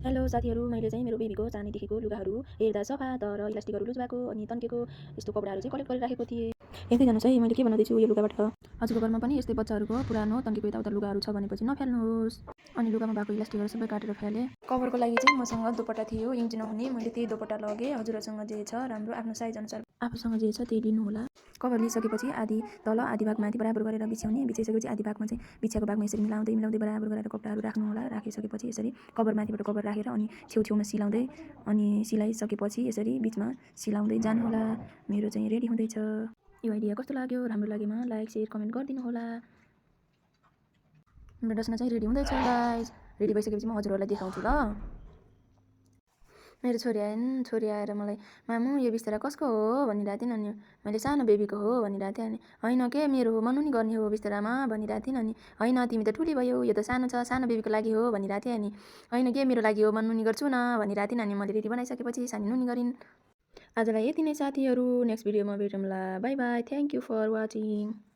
Hello साथीहरू, मैले चाहिँ मेरो बेबीको सानैदेखिको लुगाहरू हेर्दा सफा तर इलास्टिकहरू लुज भएको अनि तन्केको यस्तो कपडाहरू चाहिँ कलेक्ट गरेर राखेको थिएँ। हेर्दै जानुहोस् है मैले के बनाउँदैछु यो लुगाबाट। हजुरको घरमा पनि यस्तै बच्चाहरूको पुरानो तन्केको यताउता लुगाहरू छ भनेपछि नफ्याल्नुहोस्। अनि लुगामा भएको इलास्टिकहरू सबै काटेर फ्यालेँ। कभरको लागि चाहिँ मसँग दोपट्टा थियो युज नहुने, मैले त्यही दोपट्टा लगेँ। हजुरहरूसँग जे छ राम्रो आफ्नो साइज अनुसार आफूसँग जे छ त्यही लिनुहोला। कभर लिइसकेपछि आधी तल आधी भाग माथि बराबर गरेर बिछ्याउने, बिछाइसकेपछि आधी भागमा चाहिँ बिछ्याएको भागमा यसरी मिलाउँदै मिलाउँदै बराबर गरेर कपडाहरू राख्नुहोला। राखिसकेपछि यसरी कभर माथिबाट कभर राखेर अनि छेउछेउमा सिलाउँदै अनि सिलाइसकेपछि यसरी बिचमा सिलाउँदै जानुहोला। मेरो चाहिँ रेडी हुँदैछ। यो आइडिया कस्तो लाग्यो? राम्रो लागेमा लाइक सेयर कमेन्ट गरिदिनु होला। मेरो डसना चाहिँ रेडी हुँदैछ गाइज। रेडी भइसकेपछि म हजुरहरूलाई देखाउँछु ल। मेरो छोरी आएर मलाई मामु यो बिस्तारा कसको हो भनिरहेको थिइन्। अनि मैले सानो बेबीको हो भनिरहेको थिएँ। अनि होइन के मेरो हो मनुनी गर्ने हो बिस्तारामा भनिरहेको थिइन्। अनि होइन तिमी त ठुली भयो यो त सानो छ सानो बेबीको लागि हो भनिरहेको थिएँ। अनि होइन के मेरो लागि हो मनुनी गर्छु न भनिरहेको थिइन्। अनि मैले रेडी बनाइसकेपछि सानी नुनी गरिन्। आजलाई यति नै साथीहरू, नेक्स्ट भिडियोमा भेटौँला। Bye bye, thank you for watching.